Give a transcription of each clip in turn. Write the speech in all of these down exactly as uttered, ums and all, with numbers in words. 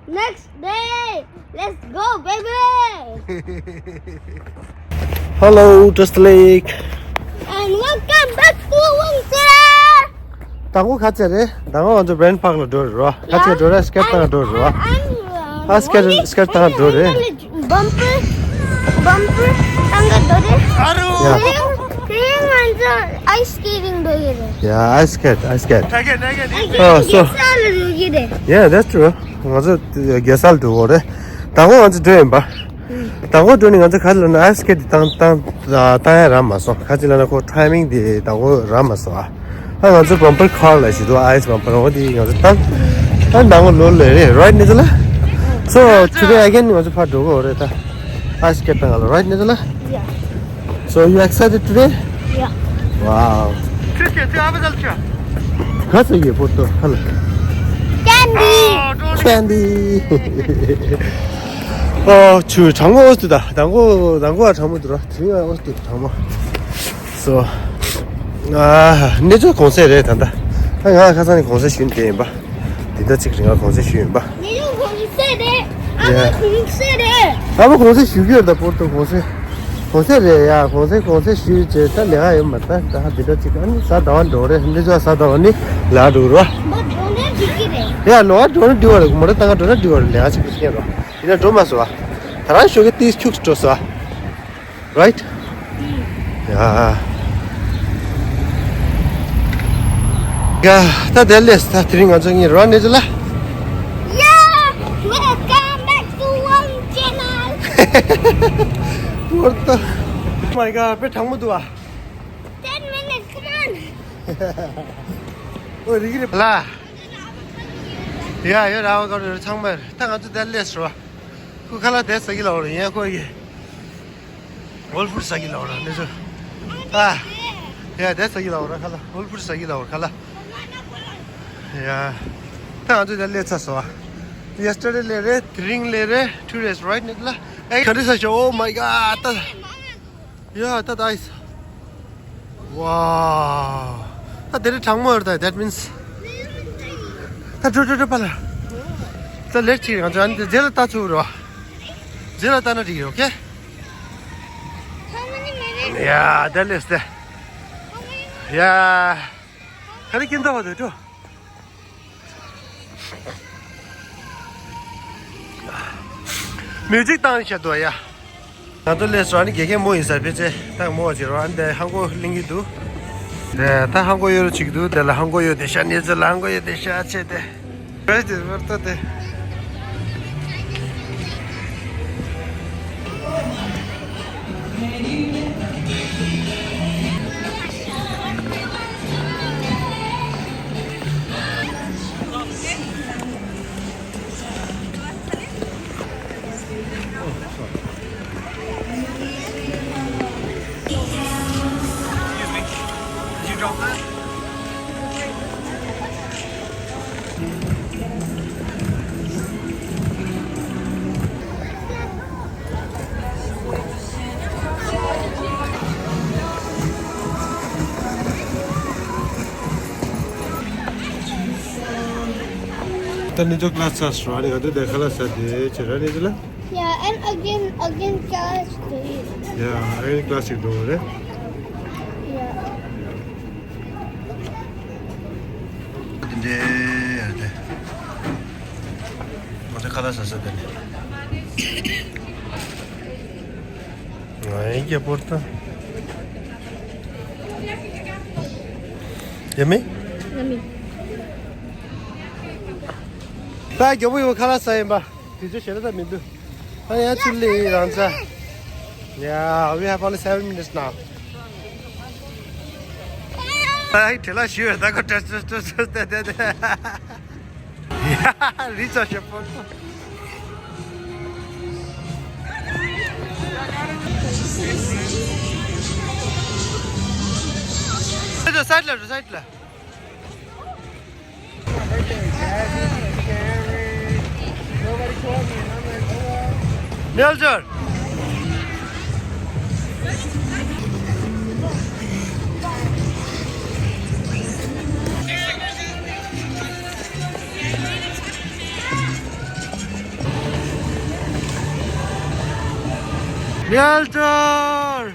Next day, let's go, baby! Hello, Trust Lake. And welcome back to Wangcha. དང་པོ་ག་ཚད་རེད། དང་པོ་ང་ཚོ་Bryant Park ལ་འགྲོ་རེད་རོ། ག་ཚད་འགྲོ་རེད། སྐེད་བཏང་འགྲོ་རེད་རོ། ཨ་སྐེད་སྐེད་བཏང་འགྲོ་རེད། Bumper, bumper བཏང་ག་འགྲོ་རེད། Yeah. དེ་ང་ཚོ་ice skating འགྲོ་གི་རེད། Yeah, ice skate, ice skate. Again, again. Oh, so. Yeah, that's true. ང་ཚོ་རྒྱལ་ས་ལ་འགྲོ་གི་རེད། དང་པོ་ང་ཚོ་འགྲོ་ཡིན་པ། དང་པོ་འགྲོ་ནི་ང་ཚོ་ག་ཚོད་ལབ་ན་ice skate བཏང་བཏང་བཏང་ཡ་རག་མ་སོང་། ག་ཚོད་ལབ་ན་ཁོ་timing དེ་དང་པོ་རག་མ་སོང་ཨ། ཨ་ང་ཚོ་bumper car ལ་ཞིག་འདུག ice bumper འོ་དེ་ང་ཚོ་བཏང་། ཨ་དང་པོ་ལོ་ལས་རེད། Right, Nizula? So today again ང་ཚོ་ཕར་འགྲོ་གི་རེད་ད། Ice skate བཏང་ང་ལ། Right, Nizula? Yeah. So you excited today? Yeah. Wow. ག་ཚོད་ཡོད་པོ་ཏོ་ཧ་ལ། Candy. Candy. ཨོ་ཆུ་གྲང་མོ་ཨོ་སྟེ་ད་དང་པོ་དང་པོ་ཨ་གྲང་མོ་འདུག་ར། དེ་རིང་ཨོ་སྟེ་གྲང་མོ། So ཨ་གནས་མཆོག་གུང་སེང་རེད་ད་ལྟ། ཨ་ང་ཁ་སང་ནས་གུང་སེང་ཞུས་ནས་བསྡད་ཡིན་པ། དེ་འདྲ་གཅིག་རིང་ང་གུང་སེང་ཞུས་ཡིན་པ། གནས་མཆོག་གུང་སེང་རེད། ཨ་མ་Yeah. གུང་སེང་རེད། ཨ་མ་གུང་སེང་ཞུ་གི་ཡོད་ད། པོར་ཏོ་གུང་སེང་། གུང་སེང་རེད་ཡ། གུང་སེང་གུང་སེང་ཞུས་བྱས་ད་ལས་ཀ་ཡོད་མ་རེད་ད། ད་དེ་འདྲ་གཅིག་ཨ་ནི་གཟའ་ཟླ་བ་འགྲོ་རེད། གནས་མཆོག་གཟའ་ཟླ་བ་ནི་ལ་འགྲོ་རོ། མོ་འགྲོ་ན་འགྲིག་གི་རེད། ཡ་ལོ་ཨ་འགྲོ་ན་འགྲིག་བ་རེད། མོ་ཊ་བཏང་ག་འགྲོ་ན་འགྲིག་བ་རེད། ལས་ཀ་གཅིག་པུ་ཤེས་རོ། ཡིན་ན་འགྲོ་མ་སོང་བ། ད་རང་ཞོགས་ཀས་ཏིས་ཁྱུག་འགྲོ་སོང་བ། Right? Yeah. ད་དེ་ལས་ད་དེ་རིང་ང་ཚོ་གཉིས་རོ་གནས་མཆོག་ལ། Yeah, welcome back to Wang channel. What the? Oh my god, དཔེ་གྲང་མོ་འདུག་ཨ། Ten minutes, come on. ཨོ་རིག་རེད་ལ། ཡ་ཡ་ར་བ་ག་རེ་ཚང་མ་ད་ང་ཚོ་དེ་ལས་རོ། ཁོ་ཁ་ལག་དེ་ཟ་གི་ལ་འོ་རེད། ཡ་ཁོ་ཡི། Whole Foods ཟ་གི་ལ་འོ་ར་གནས་མཆོག་ཨ། ཡ་དེ་ཟ་གི་ལ་འོ་ར་ཁ་ལག Whole Foods ཟ་གི་ལ་འོ་ར་ཁ་ལག་ཡ། ད་ང་ཚོ་དེ་ལས་ཚར་སོང་ཨ། Yesterday ལས་རེད། དེ་རིང་ལས་རེད། Two days, right, Nicola? ཨེ་ག་རེ་ཟ་ཤོག Oh my god. ད་ཡ་ད་ད་ice. Wow. ད་དེ་རིང་གྲང་མོ་ཡོད་ད། That means ད་འགྲོ་འགྲོ་འགྲོ་པ་ལ། ད་ལེགས་ཅིག་ང་ཚོ་ཨ་ནི་དེ་རྗེས་ལ་ལྟ་ཚུགས་རོགས། རྗེས་ལ་ལྟ་ན་འགྲིག་ཡོད་ཀེ། ཡ་དེ་ལས་དེ། ཡ། ག་རེ་ཀིན་ཏོ་བ་དུ་ཏོ། མིའུ་ཛིག་བཏང་ཤ་དོ་ཡ། ང་ཚོ་ལས་སོ་ནི་དགེ་རྒན་མོ་ཡིན་ས་ཕལ་ཆེར་ད་མོ་བ་ཅིག་རོ། ཨ་འདི་ཧང་གོ་གླེང་གི་འདུག་དེ་ད་ཧང་གོ་ཡོད་རོ་ཅིག་འདུག་དེ་ལ་ཧང་གོ་ཡོད་དེ་ཤ་ནི་ཚོ་ལ་ཧང་གོ་ཡོད་དེ་ཤ་ཆེ་དེ། བེ་དེ་བར་ཏོ་དེ། ད་ནི་ཚོ་ཀ་ལ་སི་ཚར་སོང་། ཨ་ནི་ང་ཚོ་དེ་ཁ་ལག་ཟ་དེ་བྱེད་ར་ནི་ཚོ་ལ། Yeah, and again, again, class three. Yeah, again class ཞིག་འགྲོ་བ་རེད། Yeah. འདི་འདྲ་ཡ་རེད། ང་ཚོ་ཁ་ལག་ཟ་ས་དེ་ནི། ང་ཡི་རྒྱལ་པོ་ད། Yummy? Yummy. ད་རྒྱལ་པོ་ཡོད་ཁ་ལག་ཟ་ཡིན་པ། དུས་ཚོད་ཞེ་དྲག་ད་མི་འདུག་ཨ་ཡ་ཆུ་ལི་རང་ཚ། Yeah, we have only seven minutes now. ད་ཧི་དྲི་ལ་ཞུ་ད་གོ་ཏྲ་ཏྲ་ཏྲ་ཏྲ་ཏྲ་ཏྲ། ཡ་རི་ཙ་ཞེ་པོ། སའིཌ་ལ་སའིཌ་ལ། མེལ་ཇར། ཡལ་ཅོར།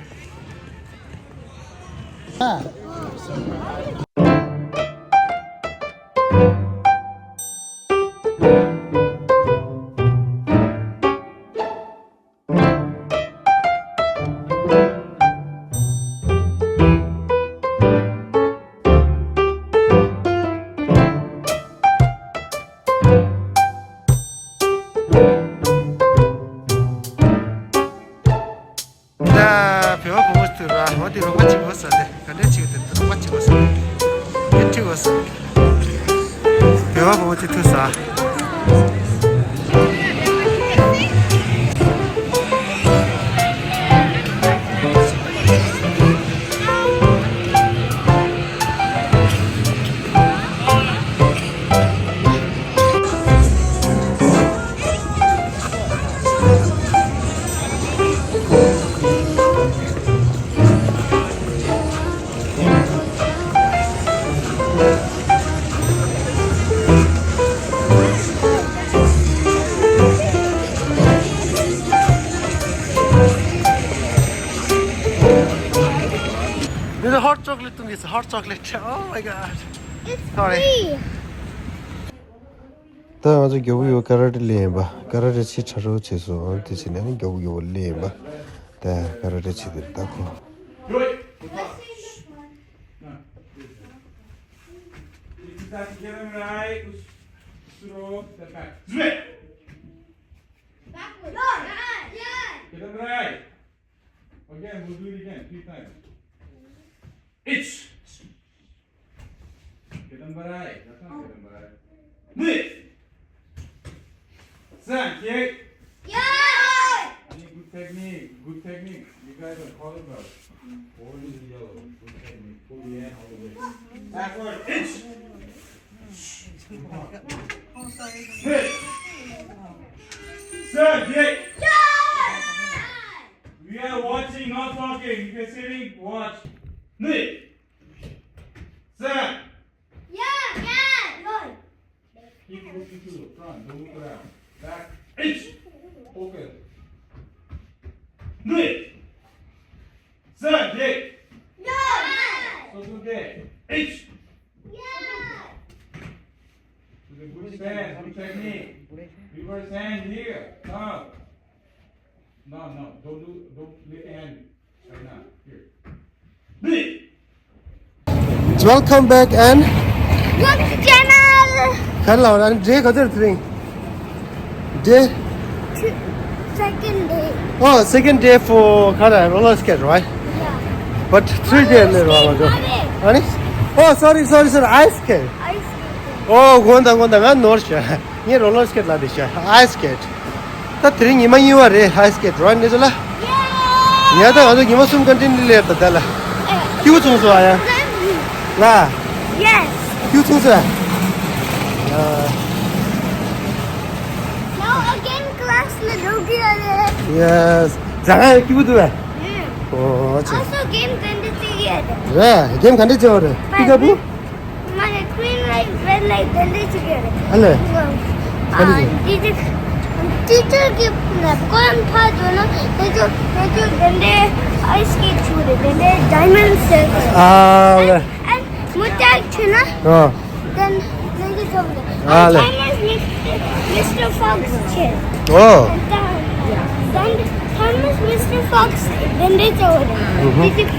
ད་བོད་པ་བུ་མོ་ཐུག་ར། འོ་དེ་རོགས་པ་བྱེད་དགོས་ས་དེ། ག་འདྲ་བྱེད་དགོས་དེ། རོགས་པ་བྱེད་དགོས་ས་དེ། དེ་ཁྲིད་དགོས་ས། བོད་པ་བུ་མོ་ཅིག་ཐུག་ས། འདི་ནི་ཧོཊ་ཅོག་ལེཊ་བཏུང་གི་ཡིན། ཧོཊ་ཅོག་ལེཊ། Oh my god. It's Sorry. Free. ད་ང་ཚོ་མགྱོགས་པོ་ཡོད། ཀ་ར་ཊེ་ལེན་པ། ཀ་ར་ཊེ་ཆེས་ཕྲ་རོལ་བྱས་སོང་། དེ་བྱས་ནས་ནི་མགྱོགས་པོ་མགྱོགས་པོ་ལེན་པ། ད་ཀ་ར་ཊེ་བྱེད་དེ་ད་ཁོ། Good. Good. Sit right. Throw the back. Sit. Backward. Right. Get them right. Again, we'll do it again. Three times. Each. Get them right. That's not get them right. Knee. Stand. Kick. Yeah. Good technique. Good technique. You guys are qualified. Orange and yellow. Good technique. Pull the hand all the way. Backward. Inch. Sit. Sit. Kick. We are watching, not talking. If you're sitting, watch. Knee. Sit. Yeah, yeah. Keep looking to the front, don't look around. Back, inch. Focus. Knee. Side, kick. No. So today, inch. Yeah. With a good stance, good technique. Reverse hand here. Come. No, no, don't do, don't lift the hand. Welcome back and Welcome to channel. ག་ལ་ཨ་ནི་day ག་ཚོད་རེད་དེ་རིང་། Day two, second day. Oh, second day for ག་རེ་roller skate, right? Yeah. But three day ལས་རོ་ལ་འགྲོ། ཨ་ནི། Oh, sorry, sorry, sorry, ice skate. Ice skate. Oh, དགོངས་དག་དགོངས་དག་ང་ནོར་བྱས། ངས་roller skate ལབ་བསྡད་ཤག ice skate། ད་དེ་རིང་ཉི་མ་གཉིས་པ་རེད། ice skate རོ་ནི་ཚོ་ལ། ཡ་ད་ང་ཚོ་ཉི་མ་གསུམ་ག་འདྲ་ནི་ལེར་ད་ད་ལ། སྐྱིད་པོ་བྱུང་སོང་ཨ་ཡ། ལ། Yes. སྐྱིད་པོ་བྱུང་སོང་ཨ། Now again class ལ་འགྲོ་གི་ཡོད་རེད། Yes. ཛ་ང་ཡང་སྐྱིད་པོ་འདུག་ཨ། ཨོ་ཆེ། Also game ག་འདྲ་བྱེད་ཀྱི་ཡོད་རེད། རེད། game ག་འདྲ་བྱེད་པ་རེད། Pick up. མ་རེད། Green light, red light དེ་འདྲ་ཅིག་ཡོད་རེད། ཨ་ལས། ཨ་འདི་ཅིག teacher གི་སྐོར་ཕར་འགྲོ་ན་དེ་ཚོ་དེ་ཚོ་དེ་འདྲའི་ice skate བྱུང་རེད། དེ་འདྲའི diamond ཟེར་རེད། ཨ་ལས། And མུ་ཏག་ཆུ་ན་ཨ། Then དེ་འདྲ་ཐོབ་རེད། ཨ་ལས། Thomas Mister Fox ཆེ། ཨོ། Then Thomas Mister Fox དེ་འདྲ་བྱས་པ་རེད། དེ་དུས་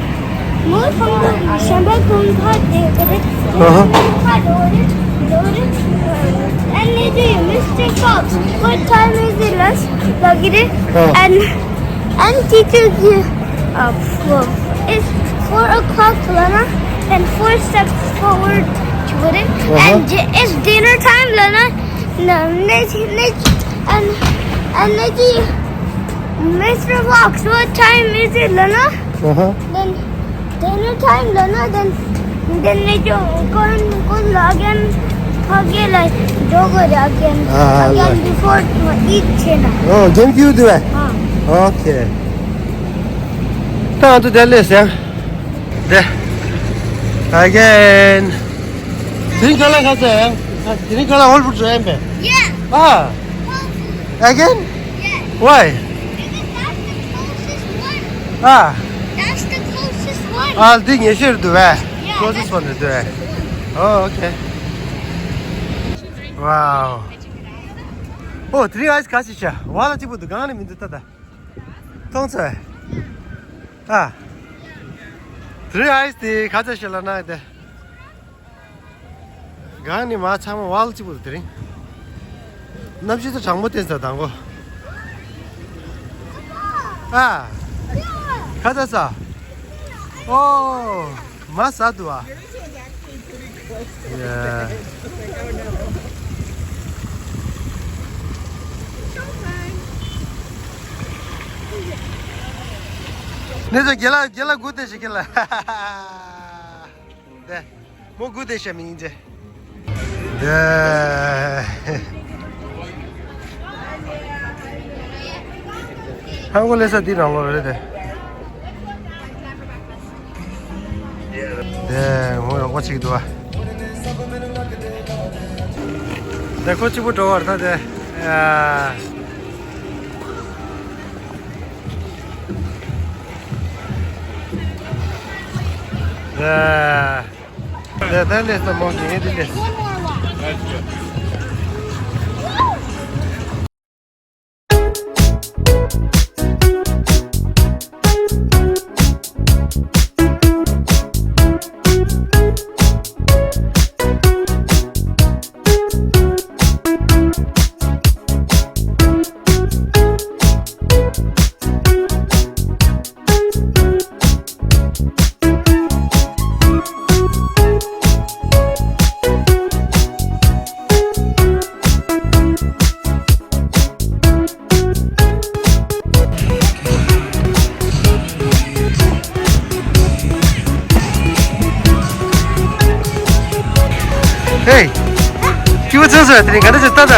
མོ་ཚང་མ་གཞན་པ་གོན་ཁ་དེ་ག་རེད། ཨ་ཧ། ཁ་དེ་འོ་རེད། དེ་འོ་རེད། And they do Mister Fox, what time is it? ལབ་ལབ་ཀྱི་རེད། ཨ། And and teacher གིས uh, four, it's four o'clock ལབ་ན། Then four steps forward བྱེད་པ་རེད། ཨ་ཧ། And it's dinner time ལབ་ན། ནས་ནས་and and ནས་Mister Fox, what time is it ལབ་ན། ཨ་ཧ། Then dinner time ལབ་ན། Then then ནས་ཀྱང་ཀོན་ཀོན་ལ་again ཕ་གི་ལ་འགྲོ་དགོས་རེད། Again ཨ་ལ། Again before eat བྱས་ན། ཨོ་game བསྐྱུར་འདུག་བས། ཨ། Okay. ད་ང་ཚོ་དེ་ལས་ཟེར། དེ། Again. དེ་རིང་ཁ་ལག་ག་ཚོད་ཡང་། དེ་རིང་ཁ་ལག་ཧོལ་ཕུད་བཟོ་ཡིན་པས། Yeah. ཨ། Again? Yeah. Why? Because that's the closest Ah, that's the closest one. Ah, འདི་ཉེ་ཤོས་རེད་འདུག་བས། Yeah, closest that's one རེད་འདུག་བས། Oh, okay. Wow. Oh, three eyes ག་ཞིག་བྱ། བ་ལ་གཅིག་པོ་འདུག་གང་ནས་མི་འདུག་ད་ད། མཐོང་ཚོད། Ah, three eyes དེ་ག་ཚོད་ཞིག་ལ་ན་དེ། གང་ནི་མ་ཚང་མ་ཝལ་གཅིག་པུ་དེ་རིང་། གནམ་གཤིས་ཚོ་གྲང་མོ་བསྟན་ས་དང་གོ། ཨ། ཁ་ཚ་ས། ཨོ། མ་ཟ་དུ་ཨ། ཡ། ནེ་ཚོ་རྒན་ལགས་རྒན་ལགས་སྒུག་བསྡད་ཤིག་རྒན་ལགས། དེ། མོ་སྒུག་བསྡད་ཤག་མི་ཉིན་ཅེ། དེ། ཧང་གོ་ལེ་ས་འདི་རང་ལོ་རེད་དེ། དེ་མོ་རོགས་པ་ཅིག་འདུག་ཨ། དེ་ཁོ་གཅིག་པུ་འགྲོ་བར་ད་དེ། ཨ། དེ། དེ་དེ་ལས་ས་མོ་གི་ཨེ་དེ་ལས། ཧེ། ཅི་བ་ཚོད་ཚོད་དེ་རིང་ག་འདྲ་ཚོད་ལྟ་ད།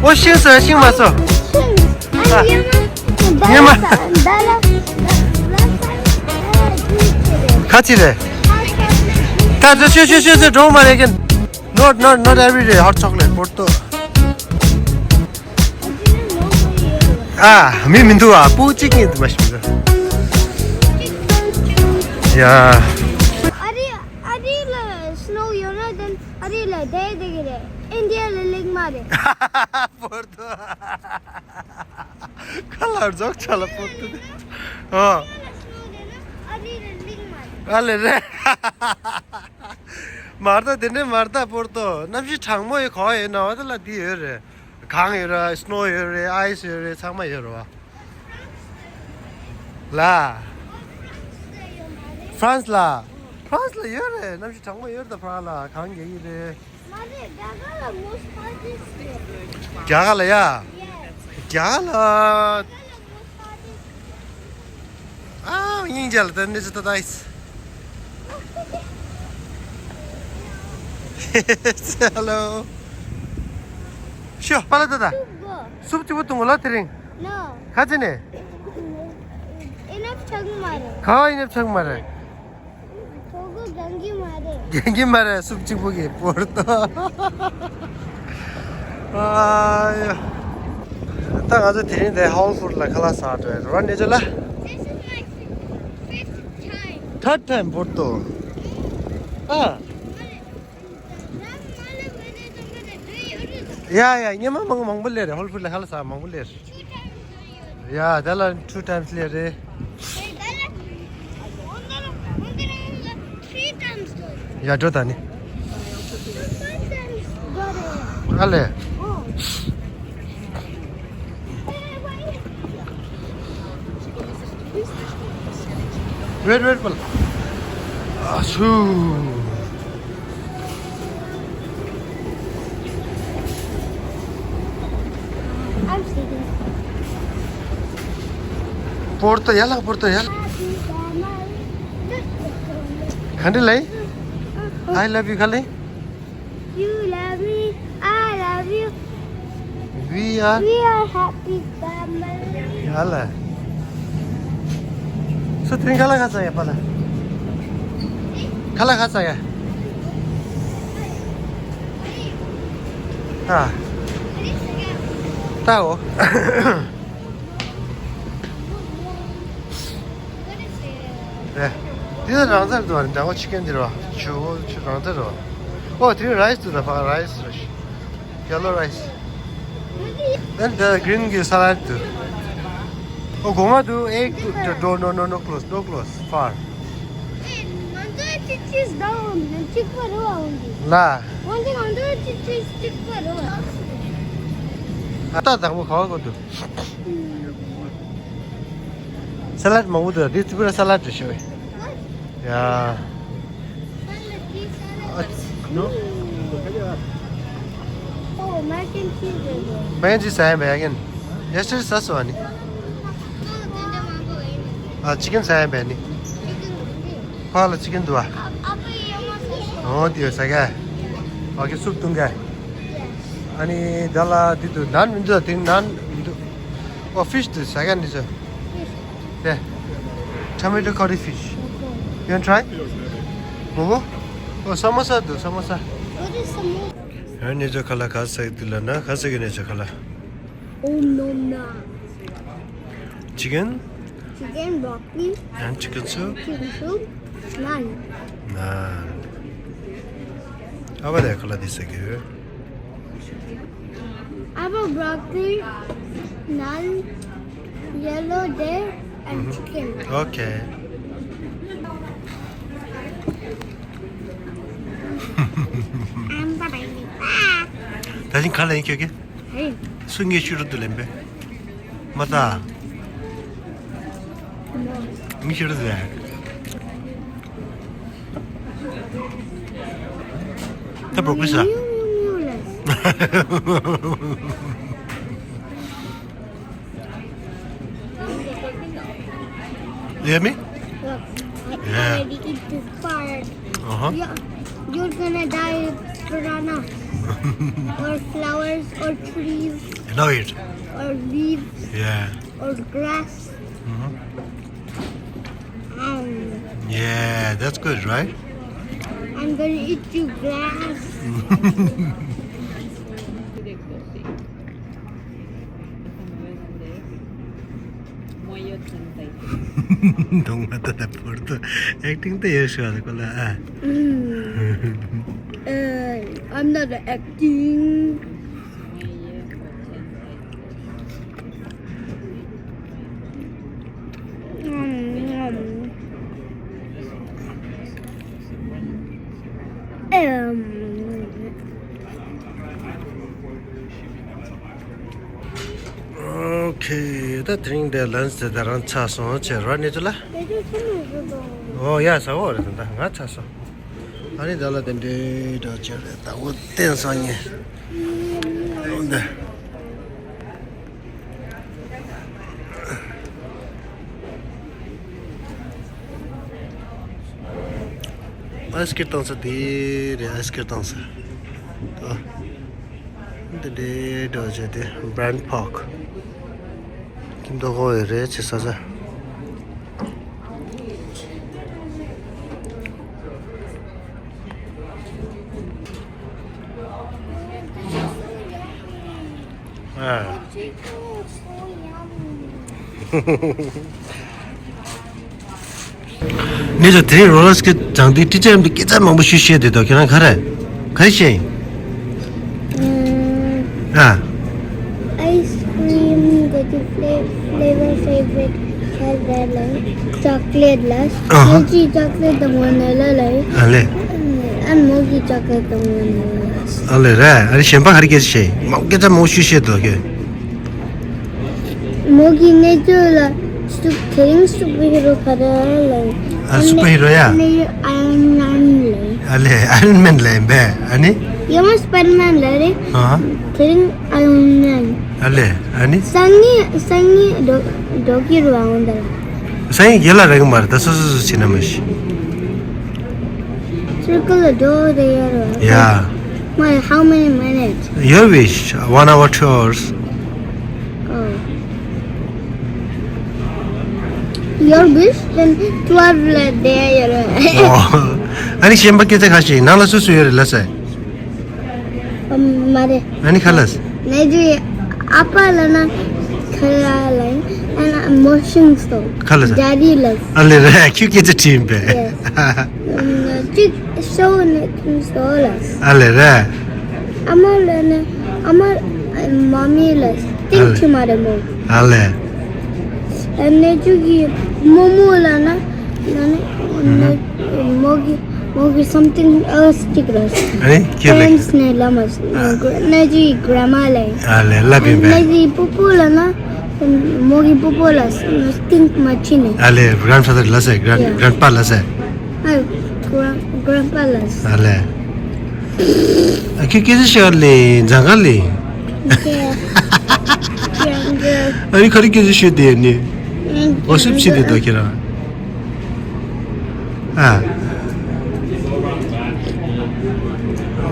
ཨོ་ཤིང་སོ་ཤིང་མ་སོ། ཨ། ཉི་མ། ཁ་ཅི་རེད། ད་ཚོད་ཤོད་ཤོད་ཤོད་ཚོད་འགྲོ་མ་རེད་ཀྱི། Not, not, not every day hot chocolate པོར་ཏོ། ཨ། མི་མི་འདུག་ཨ། སྤུ་གཅིག་གཉིས་འདུག་མ་ཤི་མི་འདུག་ཡ། ཨ་རི་ཨ་རི་ལ་སི་ནོ་ཡོད་ན་དེན་ཨ་རི་ལ་བསྡད་བསྡད་ཀྱི་རེད། ཨིན་ཌི་ཡ་ལ་གླིང་མ་རེད། པོར་ཏོ། ཁ་ལ་རྫོགས་ཆ་ལ་པོར་ཏོ། ཨ། ཨ་ལེ་རེད། མར་ད་དེ་འདྲའི་མར་ད་པོར་ཏོ་གནམ་གཤིས་གྲང་མོ་ཡོད་གོ་ཡོད་ན་བ་ད་ལ་འདི་ཡོད་རེད། གངས་ཡོད་ར་སི་ནོ་ཡོད་རེད་ཨའི་སི་ཡོད་རེད་ཚང་མ་ཡོད་རེད་བ། ལ། ཧྥ་རན་སི་ལ། ཧྥ་རན་སི་ལ་ཡོད་རེད་གནམ་གཤིས་གྲང་མོ་ཡོད་རེད་ད་ཧྥ་རན་སི་ལ་གངས་རྒྱག་གི་རེད། མ་རེད་རྒྱ་གར་ལ་most hottest རེད། རྒྱ་གར་ལ་ཡ། Yes རྒྱ་གར་ལ། རྒྱ་གར་ལ་most hottest ཨ། སྙིང་རྗེ་ལ་ད་ནི་ཅི་ད་ད་ཨིས། ཧེ་ལོ། ཤོ་པ་ལ་ད་ད། སུབ་གཅིག་པོ་བཏུང་གོ་ལ་དེ་རིང་། No ཁ་ཅི་ནས། ཨེ་ནབ་ཆག་མ་རེད། ཁ་བ་ཨེ་ནབ་ཆག་མ་རེད། ཐོ་གོ་གང་གི་མ་རེད། རྒན་གྱི་མ་རེད་སུབ་གཅིག་པོ་གི་པོར་ཏོ། ཨ་ཡ། ད་ང་ཚོ་དེ་རིང་དེ་ཧོལ་ཧྥུཌ་ལ་ཁ་ལག་ཟ་འགྲོ་ཡ་རེད་བ་ནེ་ཅོ་ལ། This is my fifth time. Third time པོར་ཏོ། ཨ། ཡ་ཡ་ཉི་མ་མང་མང་པོ་སླེབས་རེད་ཧོལ་ཧྥུཌ་ལ་ཁ་ལག་ཟ་མང་པོ་སླེབས་རེད། ཡ་ད་ལ་two times སླེབས་རེད། Three times. ཡ་འགྲོ་ད་ནི། ཨ་ལེ། Wait, wait, པལ། ཨ་ཆུ། I'm singing. པོར་ཏོ་ཡ་ལ་པོར་ཏོ་ཡ་ལ། ག་འདྲ་ལེ། I love you ག་ལེ། You love me, I love you. We are, we are happy family. ཡ་ལ། སུ་དེ་རིང་ཁ་ལག་ག་ཟ་ཡ་པ་ལ། ཁ་ལག་ག་ཟ་ཡ། ཨ། ད་འོ། རེད། འདི་ལ་རང་འཚར་འདུག་བ། འདྲ་བོ་ཆི་ཀན་འདི་རེད་བ། ཆུ་བོ་ཆུ་རང་འཚར་རེད་བ། ཨོ་དེ་རིང་རའི་སི་འདུག་ད་ཕ་རའི་སི་རེད། Yellow rice. Then the green is salad འདུག་ཨོ་སྒོ་ང་འདུག་ཨེ། No, no, no, no, close, no close, far. ང་ཚོའི་ཅི་ཅིས་ཌའོན་གཅིག་པ་རེད་བ། འོན་ཏེ་ལ། འོན་ཏེ་ང་ཚོའི་ཅི་ཅིས་གཅིག་པ་རེད་བ། ཨ་ཏ་དང་པོ་ག་བ་གོ་འདུག་ས་ལད་མང་པོ་འདུག་འདི་ཏྲི་པུ་ར་ས་ལད་རེད་ཤོད། ཡ། ཨ། ནོ། Oh, mac and cheese is good. མེན་ཅི་ཟ་ཡ་མེད་ཡ་ཀན། ཡ་སི་ཊར་ཌེ་ཟ་སོང་ཨ་ནི། ཨ་ཅི་ཀན་ཟ་ཡ་མེད་ནི། ཕ་ལ་ཅི་ཀན་འདུག་ཨ། ཨོ་དེ་ཟ་ག་ཨོ་ཁེ་སུབ་བཏུང་ག་ཨ་ནི་ད་ལ་འདི་འདུག་ནཱན་མི་འདུག་དེ་ནཱན་མི་འདུག་ཨོ་ཕིཤ་འདུག་ཟ་ག་འདི་ཚོ། དེ། Tomato curry fish. You wanna try? མོག་མོག་ཨོ་ས་མོ་ས་འདུག་ས་མོ་ས། What is samosa? ཡང་ནེ་ཅོ་ཁ་ལ་ག་ཟེར་འདི་ལ་ན་ག་ཟེར་གི་ནེ་ཅོ་ཁ་ལ། Oh no, no. Chicken? Chicken, broccoli, and chicken soup? Chicken soup, naan. Naan. ཨ་བ་དེ་ཁ་ལ་དེ་ཟེར་གི་ཡོད། ཨ་བ་broccoli, naan, yellow there, and chicken. Okay. I'm the baby. ད་ཅིང་ག་ལ་ཡིན་ཁྱོད་ཀྱི། ཧེ། སུ་ངས་ཤུ་རུ་དུ་ལེན་པས། མ་ད། མི་ཤུ་རུ་དུ་ལེན། ད་པོ་ཀུ་ས། ཉུ་ཉུ་ཉུ་ལེ། You hear me? Look, I Yeah. already eat this part. Uh-huh. You're, you're gonna die, piranha. Or flowers, or trees, I know it. Or leaves, Yeah. Or grass. Mm-hmm. Um, Yeah, that's good, right? I'm gonna eat you, grass. Don't matter the photo. Acting ད་ཡོད་ཤག་ལ་ཁོ་ལ་ཨ། Mm. Uh, I'm not acting. Um, um. ཨོ་ཁེ། ད་དེ་རིང་འདི་ལན་ཙེ་ད་རང་ཆགས་སོང་བྱས་ར་ནི་ཚོ་ལ། ཨོ་ཡ་ཟ་འོ་རེད་ད་ང་ཆགས་སོང་། ཨ་ནི་ད་ལ་དེ་འདྲའི་འདྲ་བྱས་རེད་ད་འོ་བསྟན་སང་ཉིན། འོ་འདི། ཨའི་སི་ཀིར་བཏང་ས་དེ་རེད། ཨའི་སི་ཀིར་བཏང་ས་ཨ། འདི་འདྲའི་འདྲ་བྱས་ཏེ་བྷ་རན་ཕོག་ཁྱིམ་ཐོག་ཁོ་ཡོད་རེད་ཅེས་ས་ས། ཨ། ངས་ཀྱང་དེ་རིང་རོ་ལ་སི་ཀི་སྦྱང་དུས་ཊི་ཅར་འདི་སྐད་ཆ་མང་པོ་ཞུ་ཤེས་བསྡད་འདུག་ཁྱེད་རང་ག་རེ་ག་རེ་བཤད་ཡིན། ཨ། Ice cream ག་ཅི་fla- flavor favorite ཁྱེད་རང་ལ་chocolate ལ་ཨ་ཧ། ཁྱེད་ཀྱི་chocolate དང་ངོ་ནས་ལ་ལ་ཨ་ལེ། ཨ་མོ་གི་chocolate དང་ངོ་ནས་ལ། ཨ་ལེ་རེད། ཨ་རེ་གཞན་པ་ག་རེ་སྐད་ཆ་བཤད་ཡིན། མང་སྐད་ཆ་མང་པོ་ཞུ་ཤེས་འདུག་ཁྱེད། མོ་གི་གནས་ཚུལ་ལ་སུ་དེ་རིང་སུ་པར་ཧི་རོ་ག་རེ་ལབ། ཨ་སུ་པར་ཧི་རོ་ཡ། གནས་ཚུལ་ཨའི་རོན་མན་ལབ། ཨ་ལེ་ཨའི་རོན་མན་ལབ་ཡིན་པས་ཨ་ནི། ཡོང་སྤར་མན་ལབ་རེད། ཨ། དེ་རིང་ཨའི་རོན་མན། ཨ་ལེ་ཨ་ནི། སང་ཉིན་སང་ཉིན་འགྲོ་འགྲོ་གི་རུ་ཨ་འོན་ད་ལ། སང་ཉིན་རྒན་ལགས་རག་གི་མ་རེད་ད་སོ་སོ་སོ་བྱེད་ན་མ་ཤི། Circle the door there. Yeah. Why, how many minutes? Your wish. One hour, two hours. Oh. Your wish? Then twelve like there. ཨོ། ཨ་ནི་གཞན་པ་སྐད་ཆ་ཁ་ཤས་ནང་ལ་སུ་སུ་ཡོད་རེད་ལ་ཟེར། ཨམ། མ་རེད། ཨ་ནི་ཁ་ལ་ཟེར། ནེ་ཇུ་ཨ་ཕ་ལ་ན། ལ་ལ་ཨ་ན་མོ་ཤིང་སོ། ག་ལ་ཟེར། ཇ་རི་ལ། ཨ་ལེ་རེད། ཁྱོད་སྐད་ཆ་དྲིས་པས། ཡེ། ཅིག་ཤོ་ནི་ཐུན་སོ་ལ། ཨ་ལེ་རེད། ཨ་མ་ལ་ནི་ཨ་མ་མ་མི་ལ་ཏིང་ཆི་མ་རེད་མོ། ཨ་ལེ། ཨ་ནི་ཅུ་གི་མོ་མོ་ལ་ན་ན་ནི་མོ་གི་མོ་གི་something else ཅིག་ར། ཨ་ནི་ཁྱོད་ལ། Parents ནས་ལ་མ་ན་ཅི་grandma ལ། ཨ་ལེ་ལབ་ཡིན་པས། ན་ཅི་པུ་པུ་ལ་ན་མོ་གི་པུ་པུ་ལ་སྟིང་མ་ཅི་ནས། ཨ་ལེ་grandfather ལ་ཟེར། grand- Yeah. grandpa ལ་ཟེར། ཨ་grand- grandpa ལ་ཟེར། ཨ་ལེ། ཨ་ཁྱོད་སྐད་ཆ་བཤད་ལེ་འཛང་ག་ལེ། ཨ་ནི་ག་རེ་སྐད་ཆ་ཤོད་དེ་ནི། ཨོ་སུབ་ཕྱི་དེ་དོ་ཁྱེད་རང་། ཨ།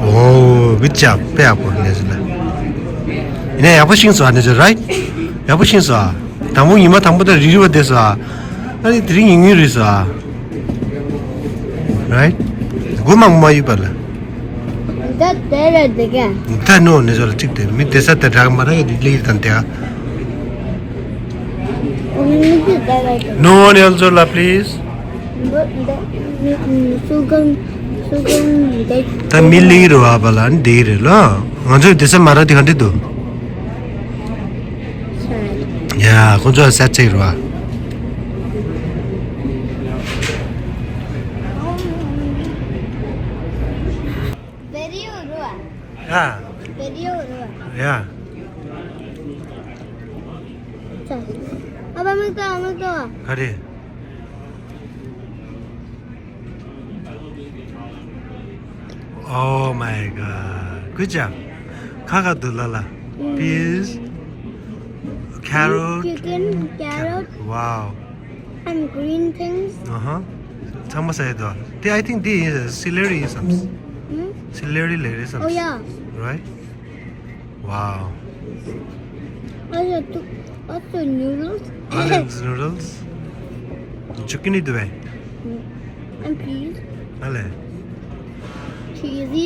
ཨོ་good job དཔེ་ཡག་པོ་ནས་ཟེར་ན། ཡིན་ན་ཡག་པོ་ཤེས་སོང་ཨ་ནས་ཟེར་right། ཡག་པོ་ཤེས་སོང་ཨ། དང་པོ་ཉི་མ་དང་པོ་དང་རི་རི་བ་བསྡད་སོང་ཨ། ཨ་ནི་དེ་རིང་ཉུང་ཉུང་རེད་སོང་ཨ། right། སྒོ་མང་པོ་མ་ཡོད་པ་ལ། ད་དེ་རེད་དེ་ག་ད་ནོ་ནས་ཟོ་ལ་གཅིག་དེ་མི་དེ་ས་དེ་དྲག་མ་རག་ཡོད་དེ་ལིག་དང་དེ་ཨ། No one else ཟོ་ལ་please། སུ་གང་སུ་གང་འདེགས། ད་མི་ལིག་རུ་བ་པ་ལ་ནི་དེ་རེད་ལ། ང་ཚོའི་དེ་ས་མ་རག་དེ་ག་འདྲི་འདུག་ཡ་ཁོང་ཚོ་ས་ཚིག་རུ་བ། བེ་རི་ཡོད་རེད་བ། ཡ། བེ་རི་ཡོད་རེད་བ། ཡ། ཨ་བ་མི་ཏོ་མི་ཏོ། ག་རེ། Oh my god. Good job. ཁ་ཁ་འདུག་ལ་ལ། Peas, carrot. Chicken, carrot. Wow. And green things. Uh-huh. ཚང་མ་ཟ་ཡི་འདུག་དེ་I think དེ་celery ཡིན་བསམ། Hmm? Celery ལབ་རེད་བསམ། Oh, yeah. Right? Wow. Also, to- also noodles. Onions, noodles. Chicken འདུག་བས། And peas. ཨ་ལེ། Cheesy.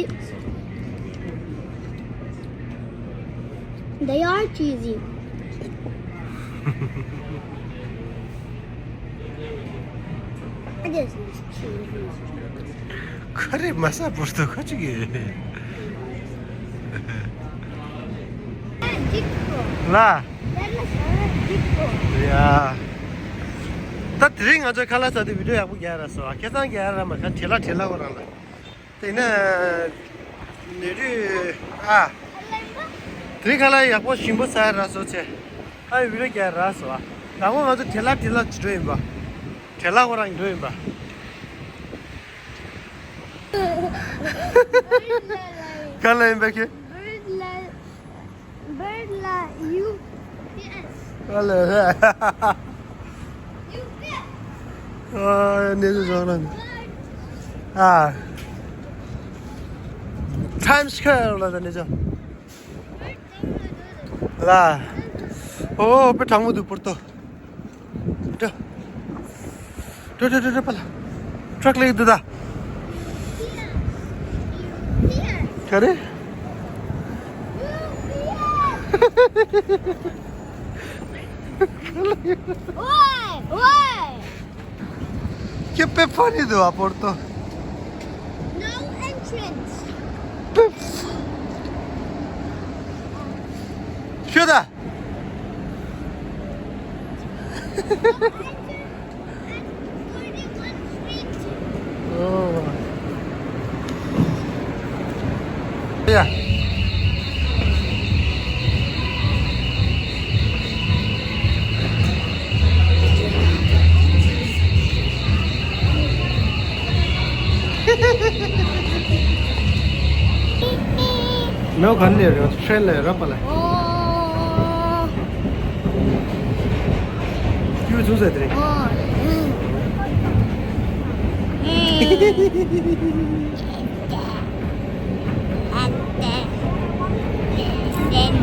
They are cheesy. It is cheesy. ག་རེ་མ་ཟ་བོར་དུ་ཁ་ཅིག་ཡོད། ལ། ཡ། ད་དེ་རིང་ང་ཚོའི་ཁ་ལག་ཟ་དུས་བི་ཌིའོ་ཡག་པོ་རྒྱག་ར་སོ། ཁ་སང་རྒྱག་ར་མ་ཁ་བྲེལ་ལ་བྲེལ་ལ་ཁོ་རང་ལ། དེ་ན་ནེ་རུ་ཨ། དེ་རིང་ཁ་ལག་ཡག་པོ་ཞིམ་པོ་ཟ་ར་སོ་ཆེ། ཨ་བི་ཌིའོ་རྒྱག་ར་སོ། ད་ངོ་ང་ཚོ་བྲེལ་ལ་བྲེལ་ལ་ཇི་འགྲོ་ཡིན་པ། བྲེལ་ལ་ཁོ་རང་འགྲོ་ཡིན་པ། ག་ལ་ཡིན་པ་ཁྱེད། Bird like you. Yes. ག་ལ་རེད། You bet. ཨ་ནེ་ཙོ་བཟང་རང་། ཨ། Times Square ལ་ད་ནེ་ཙོ། ལ། ཨོ་དཔེ་གྲང་མོ་འདུག་པོར་ཏོ། འགྲོ། འགྲོ་འགྲོ་འགྲོ་འགྲོ་པ་ལ། ཊྲག་ལེགས་འདུག་ད། ག་རེ། ཝའི་ཝའི། ཁྱེད་དཔེ་ཕ་ནི་འདུག་ཨ་པོར་ཏོ། No entrance. ཤོད་ད། ནོ་ག་ནས་རེད། ཁྲེན་ལས་ར་པ་ལ། ཨོ། ཁྱོད་ཚོ་ཟ་དེ་རེད། ཨོ། ཨེ། ཨ་ཏེ། ཨ་ཏེ།